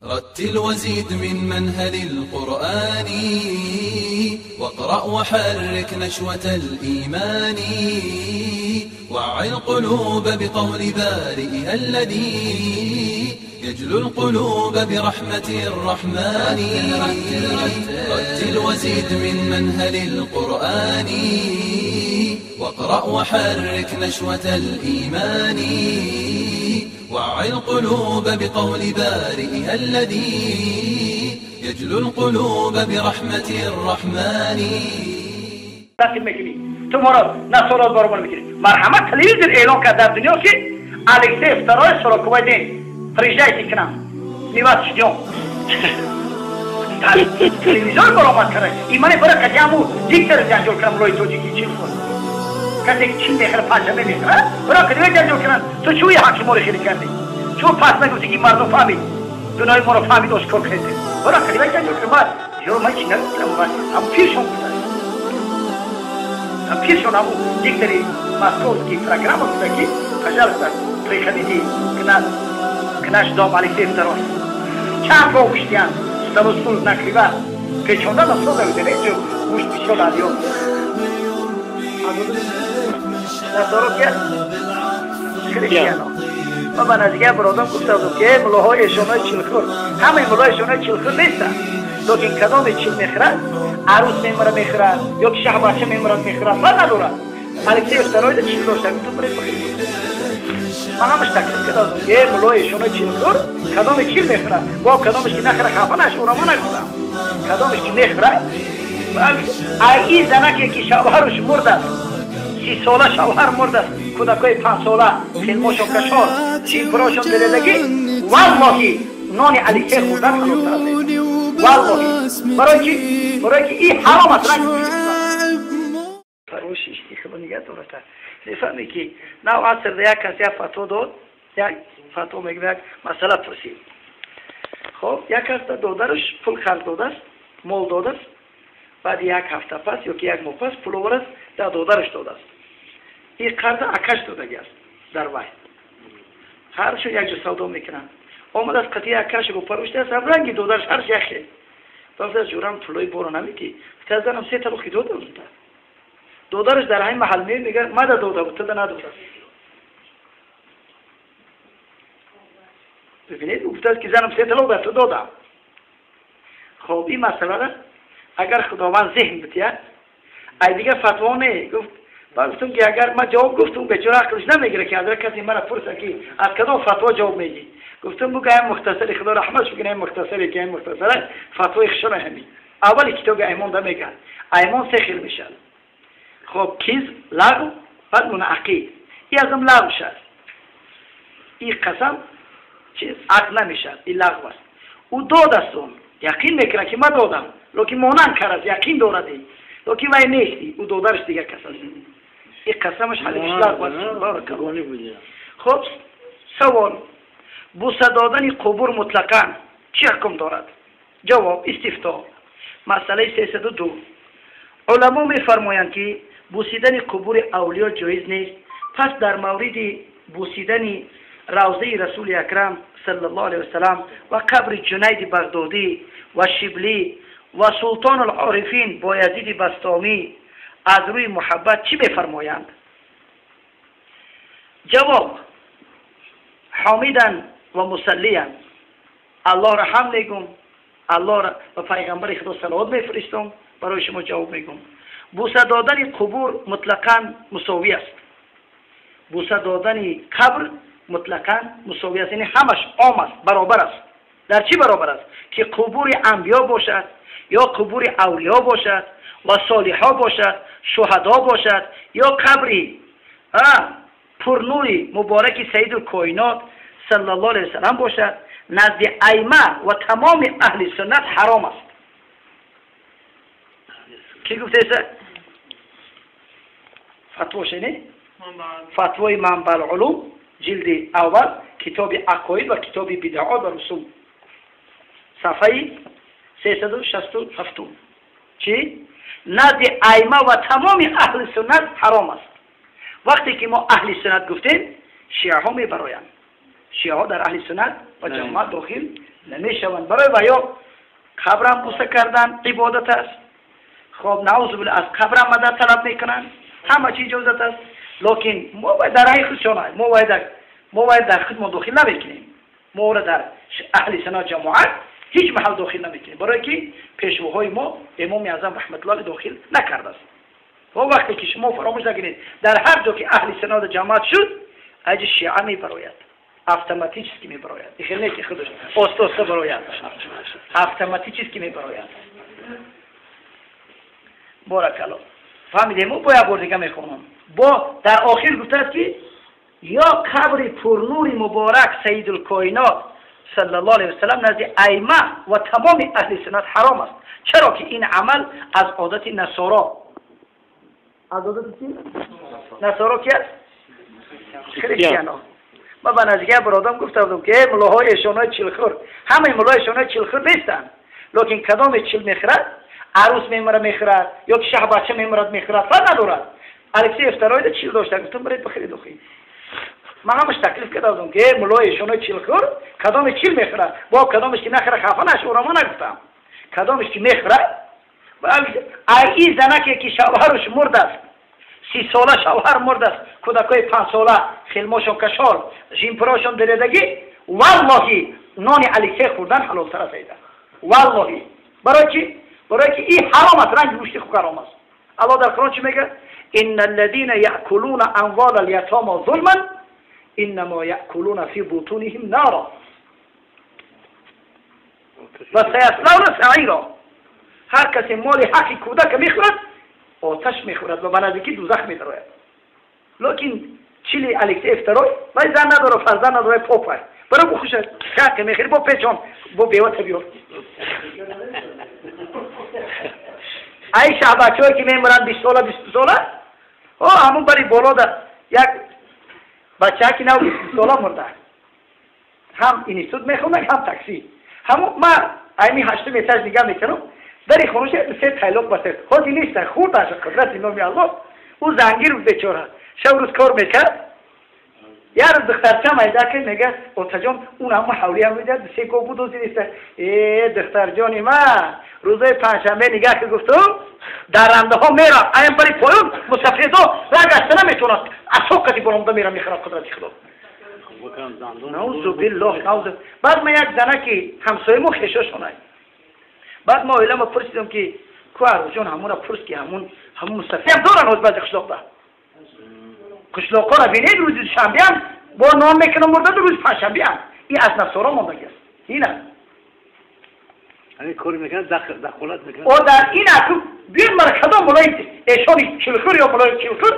رتل وزيد من منهل القرآن واقرأ وحرك نشوة الإيمان وعي القلوب بقول بارئها الذي يجلو القلوب برحمة الرحمن. رتل وزيد من منهل القرآن واقرأ وحرك نشوة الإيمان وعي القلوب بقول بارئها الذي يجلو القلوب برحمة الرحمن. تو ما را نصارات بارمان میگیری. مرحمت تلویزیون اعلان کرد در دنیا که الکسی افترای سراکوای دین приезжайте к нам, мы вас ждем. تلویزیون برآمد کرد. ایمان برای قدیمو دیکتر جنجال کنم لای توجیکی چی خود. کسی که چین میخره پنجشنبه میخره برای قدیمه جنجال کنن. تو چوی حاکم رو خیلی کردی؟ چون پس نگفتی که مردم فهمید دنیای ما رو فهمید آشکار کردی. برای قدیمه جنجال کنم. من یارو من چی نگفتم، من هم پیرشون گفتم، هم پیرشون همون دیکتری مسکوسکی программа گفته که пожалуйста приходите к наш дом Алексей Второй. چند با گوشتیان ستارو سول نکریوه پیچونده نسازه بوده نه گوشت بسیار علیان نصارو که خریستیانو. و من از دیگه برادم گفته بودم که ملاهای ایشانای چلخور، همه ملای ایشانای چلخور نیستن، لیکن کدام چل میخرد عروس میمره میخرد یا که شه بچه میمرد میخرد فرق ندارد. الکسی افترای ده چل داشته گفتم برای بخیر. من همش تکلیف کردم که ملای ایشانای چلخور کدام چل میخرد با کدامش که نخره خفه نشه، اونا ما نگفتم کدامش که میخرد. ای زنکی که شوهرش مرد است، 30 ساله شوهر مرد است، کودکای 5 ساله فیلماشون کشار چیپراشون دلدگی، والله نان علیه خوردن حرام است. والله برای چی؟ برای که این حرام است. پروشش خدا نگه دارد. میفهمی که نو عصر یک کس یک فتوا داد، یک فتوا میگه یک مسئله پرسید. خب یک کس دادرش پول خرج داده است، مال داده است، بعد یک هفته پس یا که یک ماه پس پول آورد در دادرش داده است. این قرض اکش دادگی است در وای هرشو یک جا سودا میکنن. آمد از قطعه اکش رو پروشته است، هم رنگی دادرش هرش یخه. بعد از جورم پولای بارو نمیدی، گفت زنم 3 طلاق داده بود. دادرش در همین محل میگه ما داده بود تو نداده. ببینید گفت که زنم 3 طلاق به تو دادم. خب این مسئله را اگر خداوند ذهن بتید ای دیگه فتوا نه. گفت بعد گفتم که اگر من جواب گفتم بیچاره عقلش نمیگیره که اگر کسی مرا پرسه که از کدام فتوا جواب میدی، گفتم بگو این مختصری خدا رحمتش بکنه، این مختصری که این مختصره فتوای خشن همین اول کتاب ایمان ده میگه ایمان سه خیل میشه. خب کیز لغو بعد منعقد، این ازم لغو شد، این قسم چیز عقل نمیشه، این لغو است. او داد است، اون یقین میکنه که من دادم، لیکن مانند کرد یقین داردی، لیکن وای نیستی او دادرش دیگه کس است. این قسمش حلفش لغو است. بارک الله. خب سوال: بوسه دادن قبور مطلقا چه حکم دارد؟ جواب: استفتا مسئله 302. علما میفرمایند که بوسیدن قبور اولیا جایز نیست. پس در مورد بوسیدن روضه رسول اکرم صلی الله علیه وسلم و قبر جنید بغدادی و شبلی و سلطان العارفین بایزید بسطامی از روی محبت چی بفرمایند؟ جواب: حامدا و مصلیا، الله را حمد میگم، الله را و پیغمبر خدا صلوات میفرستم، برای شما جواب میگم. بوسه دادن قبور مطلقا مساوی است. بوسه دادن قبر مطلقا مساوی است، یعنی همش عام است، برابر است. در چی برابر است؟ که قبور انبیا باشد یا قبور اولیا باشد و صالحا باشد، شهدا باشد، یا قبری پرنوری مبارک سید الکائنات صلی الله علیه وسلم باشد، نزد ائمه و تمام اهل سنت حرام است. کی گفته است؟ فتواش نه؟ فتوای منبع العلوم جلد اول کتاب عقاید و کتاب بدعات و رسوم صفحه 367. چی؟ نزد ائمه و تمام اهل سنت حرام است. وقتی که ما اهل سنت گفتیم شیعه ها میبرایند، شیعه در اهل سنت و جماعت داخل نمیشوند. برای ویا قبرم بوسه کردن عبادت است. خب نعوذ بالله از قبرم مدد طلب میکنن، همه چیز اجازت است. لکن ما باید در راه خودشان، ما باید در خود ما داخل نمیکنیم. ما را در اهل سنت جماعت هیچ محل داخل نمیکنیم، برای که پیشواهای ما امام اعظم رحمت الله داخل نکرده است. و وقتی که شما فراموش نکنید در هر جا که اهل سنت جماعت شد اج شیعه میبراید، автоматически میبراید. این نه که خودش آسته آسته براید، автоматически میبراید. بارک الله. فهمیدیم؟ با یک بار دیگه میخونم. با در آخر گفته است که یا قبر پرنور مبارک سید الکائنات صلی الله علیه وسلم نزد ائمه و تمام اهل سنت حرام است، چرا که این عمل از عادت نصارا. از عادت چی؟ نصارا کی است؟ کریستیانا. ما به نزدیک برادرم گفته بودم که ملاهای ایشانای چلخور، همه ملای ایشانای چلخور نیستند، لکن کدام چل میخورد؟ عروس میمره میخورد، یا که شه بچه میمرد میخورد، فرق ندارد. الکسی افترای چل داشته، گفتم برید بخرید آخی. من همش تکلیف کرده بودم که ملای ایشانای چلخور کدام چل میخورد، با کدامش که نخوره خفه نشه، او را ما نگفتم. کدامش که میخورد، ای زنکه که شوهرش مرد است، 30 ساله شوهر مرد است، کودکای 5 ساله خیلماشون کشال ژیمپراشون دریدگی، والله نان الکسی خوردن حلالتر است. والله. برای چی؟ برای که این حرام است، رنگ گوشت خوک حرام است. الله در قرآن چی میگه؟ ان الذين یاکلون اموال الیتاما ظلما انما یاکلون فی بطونهم نارا و سیصلون سعیرا. هر کسی مال حق کودک میخورد آتش میخورد و به نزدیکی دوزخ میدراید. لکن چیلی الکسی افترای ولی زن نداره، فرزند نداره، پاپای برای بخوشه حق میخوری با پیچان با بیوه بیار. ای شه بچه‌ای که میمرن 20 ساله 22 ساله، همون بری بالا در یک بچه که 9 20 ساله مرده، هم اینستیتوت میخونه هم تاکسی. همون ما ایمی 8 متر نگاه میکنم در خونش سه تایلوق بسته، خودی نیست خورد از قدرت نامی الله. او زنگیر بود بیچاره، شب روز کار میکرد. یه روز دخترچه میده که میگه اوتا جان اون هم حولی هم میده سه گو بود و نیست. ای دختر جانی من روزای پنجشنبه نگاه که گفتم درنده ها میرم ایم بری پایون مسافردا رگ نمیتونن از سوقتی برام میرم میخرم قدرت خدا. نعوذ بالله نعوذ. بعد من یک زنه که همسایه ما خشاشونه، بعد ما اعلام پرسیدم که کو عروس جان همون پرس که همون مسافر هم دارن از بعضی قشلاق ده قشلاق‌ها را بینید روز شنبه هم با نام میکنم مرده، روز پنجشنبه هم این از نصارا ماندگی است. این است همین کاری میکنن، دخالت میکنن. او در این اکو بیر مرا کدام ملای ایشانی چلخور یا ملای چلخور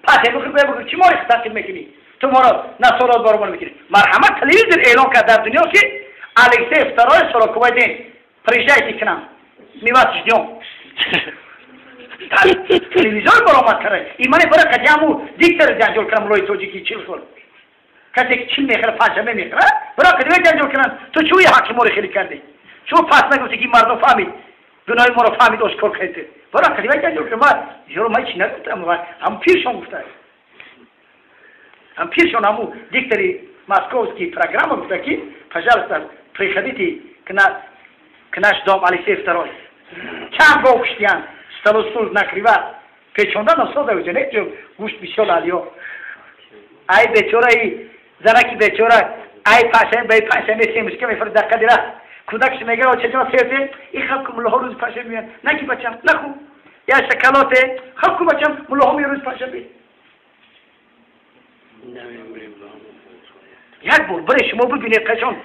پس بخور بگو چی ما رو تقیل میکنی تو ما را نصارا بارمان میکنی. مرحمت تلویزیون اعلام کرد در دنیا که الکسی افترای سراکوبای دین приезжайте к нам, мы вас ждем. телевизор баромад кард. Имане бара қадяму диктор ҷанҷол кардам мулои тоҷики чил сол. Касе ки чил мехӯрад, панҷшанбе мехӯрад, бара қадима ҷанҷол кардам. Ту чӯи ҳаққи моро хеле кардӣ? Чӯ пас нагуфтӣ ки мардум фаҳмид, гуноҳи моро фаҳмид, ошкор кардӣ. Бара қадима ҷанҷол кардам. Ман ёро ман чӣ нагуфтам, ҳам пиршон гуфта. Ҳам пиршон ҳаму диктори московский программа гуфта ки пожалуйста приходите к наш дом Алексей II. Чанд бо куштиян, столу стул накрыват. Печонда насода уҷа не ҷо гӯшт бисёр алиё. Ай бечора и занаки бечора, ай панҷшанбе, ай панҷшанбе семушка мефурад дар қади раст. Кӯдакш мегӯяд очаҷон серде, и хаб ку муллоҳо рӯзи панҷшанбе меоянд. На ки бачам, нахӯ. Я шоколоте, хаб ку бачам, муллоҳо меоянд рӯзи панҷшанбе. Як бор баре шумо бибинед қашон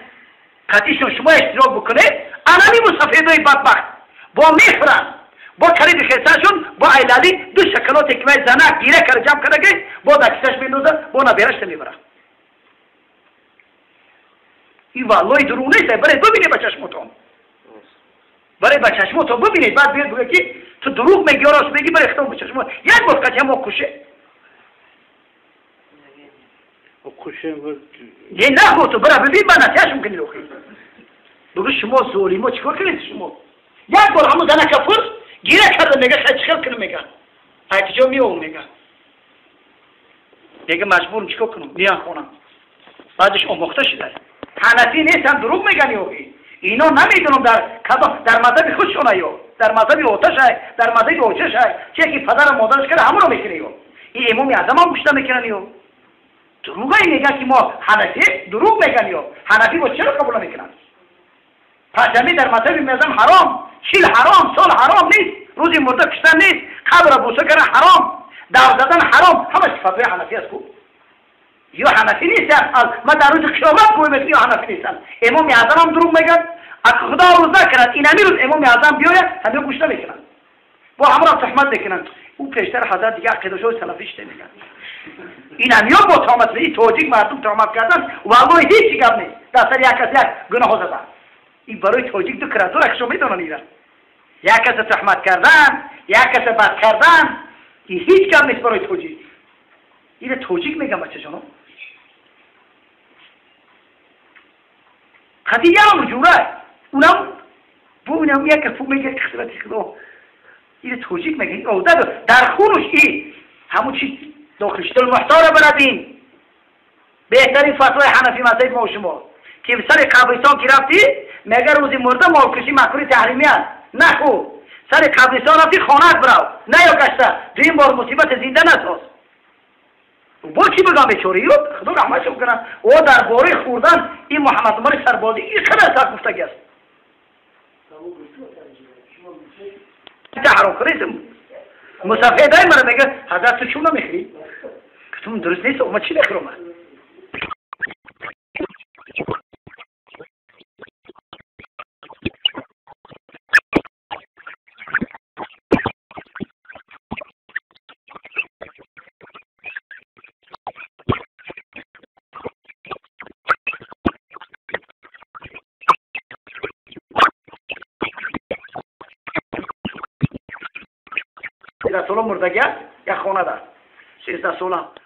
қатишон шумо иштирок бикунед, анами мусафедои бадбахт бо мехӯранд, бо кариби хесашон, бо айлали ду шоколоте ки вай занак гира кара ҷамъ карда гирифт, бо дар кисаш мендозад, бо наберашта мебарад. Ин валлои дурӯғ нест, баре бибинед ба чашмотон, баре ба чашмотон бибинед, баъд биёд бигӯяд ки ту дурӯғ мегӣ ё рост мегӣ, баре хитоб ба чашмот. Як бор қатъия мо куше. Не нахӯ ту бара бибин, ба насиҳаш мумкин охи. Бигӯ шумо золимо чикор кардед шумо? Як бор ҳамун занака пурс, гира карда мега хай чӣ хел кунам мега. Ай куҷо меовам мега. Мега маҷбурам чикор кунам? Меям хонам. Баъдаш омӯхта шуда. Ҳанафӣ нестан, дурӯғ меган ё. Ино намедонам дар кадом дар мазҳаби худшона ё дар мазҳаби оташай, дар мазҳаби очашай, чие ки падару модараш кара ҳамонро мекунад ё. Ин имоми аъзам ҳам гӯшта мекунанд ё. Дурӯғае меган ки мо ҳанафӣ, дурӯғ меган ё. Ҳанафӣ бо чаро қабул намекунанд? Панҷшанбе дар мазҳаби аъзам ҳаром, 40 ҳаром, сол ҳаром нест, рӯзи мурда куштан нест, қабрро бӯса кардан ҳаром, дав задан ҳаром, ҳамаш фатвои ҳанафӣ аст ку. Ё ҳанафӣ нестанд, ман дар рӯзи қиёмат гӯй мекунам, ё ҳанафӣ нестанд. Имоми аъзам ҳам дурӯғ мегӯяд, худо рӯз накунад, ин ҳамин рӯз имоми аъзам биёяд, ҳамин гӯш намекунанд. Бо ҳамро туҳмат мекунанд. Ӯ пештар ҳазрат дига ақидаҳои салафӣ шуда мегӯяд. Ин ҳамиё бо туҳмат, ин тоҷик мардум туҳмат кардан, валлоҳи ҳеҷ гап нест. Дар сари як кас як гуноҳ задан. Ин барои тоҷик ду кратора шумо медонанд ира. Як каса туҳмат кардан, як каса бад кардан, ин ҳеҷ гап нест барои тоҷик. Ина тоҷик мегам бачаҷоно. Қади ям ҷура. Унам бу унам як кас мега қисмати худо. Ина тоҷик мега, ин одат дар хунуш и ҳамун чи дохил шудал муҳтора барадин. Беҳтарин фатвои ҳанафӣ мазҳаби мо шумо. Ки сари қабристон ки рафтӣ, мега рӯзи мурда молкушӣ макруҳи таҳримӣ аст. Нахӯр. Сари қабристон рафтӣ, хонаат бирав. Наё гашта. Дуюм бор мусибати зинда насоз. Бо чӣ бигам бечора? Ё худо раҳматшон кунад. О дар бораи хӯрдан ин Муҳаммад Умари Сарбозӣ ин қадар сахт гуфтагӣ аст. Ҳаром хӯрӣ мусафедай мара мега ҳазрат ту чун намехӯрӣ? Гуфтам дуруст нест, ман чӣ мехӯрам? Сола мурдагӣ аст, як хонада 13 сола.